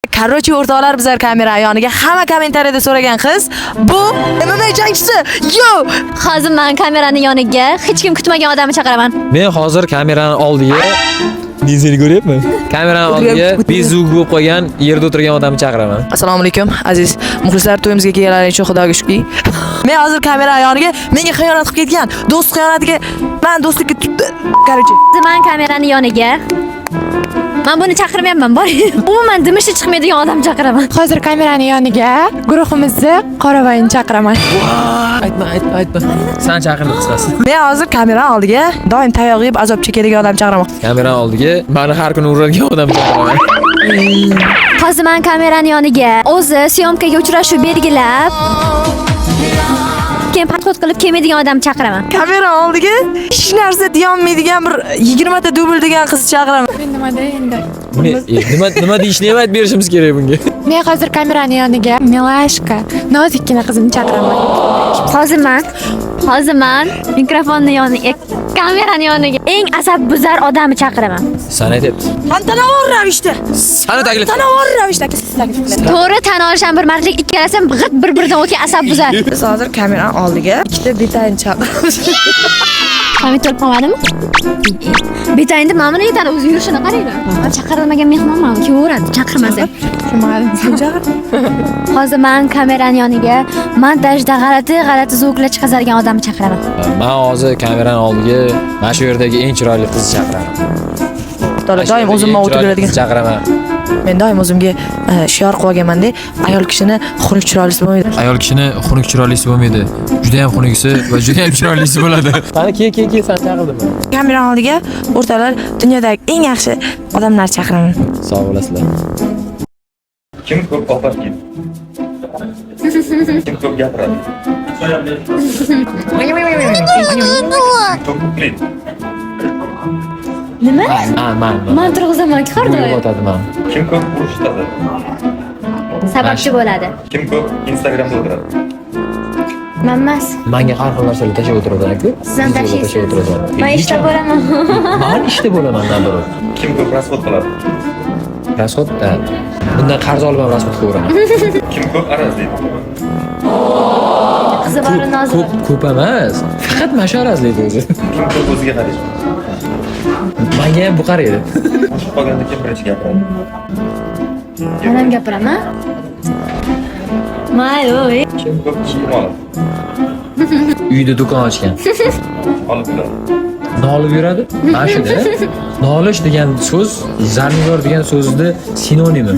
Короче, o'rtoqlar, bizlar kamera yoniga hamma kommentariyada so'ragan qiz bu MMA jangchisi. Yo! Hozir man kamerani yoniga hech kim kutmagan odamni chaqiraman. Men hozir kamerani oldiga. Men seni ko'ryapman. Kamerani oldiga bezug bo'lib qolgan, yerda o'tirgan odamni chaqiraman. Assalomu alaykum, aziz muxlislar, to'yimizga kelganlaring uchun Xudoga shukr. Men hozir kamera yoniga menga xiyonat qilib ketgan, do'st xiyonatiga man do'stlikka, короче. Hozir man kamerani yoniga. Man buni chaqirmayapman, bor. Umuman dimishi chiqmaydigan odam chaqiraman. Hozir kamerani yoniga guruhimizni Qoravoyini chaqiraman. Aytma, aytma, aytma. San chaqirdi qisqasi. Men hozir kamera oldiga doim tayoq yeb azob chekadigan odam chaqiraman. Kamerani oldiga mani har kuni uradigan odam chaqiraman. Hozir man kamerani yoniga o'zi съёмка ga uchrashuv belgilab, keyin подход qilib kelmaydigan odam chaqiraman. Kamera oldiga hech narsa deyolmaydigan bir 20 ta dubl degan qizni chaqiraman. Men nimada endi? Buni nima deyishni ham aytib berishimiz kerak bunga. Men hozir kamerani yoniga Milashka, nozikkina qizimni chaqiraman. Hozir man mikrofonni yoniga, kamerani yoniga eng asabbuzar odamni chaqiraman. San aytyapti. Tantanavor ravishda. Sani taklif. Tantanavor ravishda aka, siz taklif qilasiz. To'g'ri tan olish ham bir mardlik, ikkalasi ham g'it bir-biridan o'tgan asabbuzar. Biz hozir kamera oldiga ikkita betayni chaqiramiz. Hamid to'lib qolmadimi? Betayni mana buni yetadi, o'zi yurishini qaranglar. Man chaqirilmagan mehmonman, kelaveradi, chaqirmasa. Tushunmadim. Sen chaqir. Hozir man kamerani yoniga montajda g'alati g'alati звук lar chiqazadigan odamni chaqiraman. Men hozir kamerani oldiga mana shu yerdagi eng chiroyli qizni chaqiraman. O'rtoqlar, doim o'zimni Eng ovutib chiroyli yuradigan. qizni chaqiraman. Men doim o'zimga shior qilib olganman-da, ayol kishini xunuk chiroylisi bo'lmaydi. Ayol kishini xunuk chiroylisi bo'lmaydi. Juda ham xunukisi va juda ham chiroylisi bo'ladi. Qani, kel, kel, kel, san chaqirdim. Kamera oldiga, o'rtoqlar, dunyodagi eng yaxshi odamlarni chaqiraman. Sog' bo'lasizlar. Kim ko'p ovqat yeydi? Kim ko'p gapiradi? Kim ko'p uxlaydi? Nima? Man, man. Man turg'izaman-ku har doim. Uyg'otadi man. Kim ko'p urushadi? Sababchi bo'ladi. Kim ko'p Instagramda o'tiradi? Man emas. Manga har xil narsalar tashlab o'tiradi-ku. Siz ham tashlaysiz. Tashlab o'tiradi. Man ishda bo'laman. Man ishda bo'laman, наоборот. Kim ko'p расход qiladi? Расход, ha. Bundan qarz olib ham расход qilaveraman. Kim ko'p arazlaydi? Qizi bor, nozi bor. Ko'p ko'p emas. Faqat mana shu arazlaydi o'zi. Kim ko'p o'ziga qaraydi? Manga ham bu qaraydi. Urushib qolganda kim birinchi gapiradi? Man ham gapiraman. Mayli, oy. Kim ko'p kiyim oladi? Uyda do'kon ochgan. Olib yuradi. Nolib yuradi. Mana shuda. Nolish degan so'z zarnigor degan so'zni sinonimi.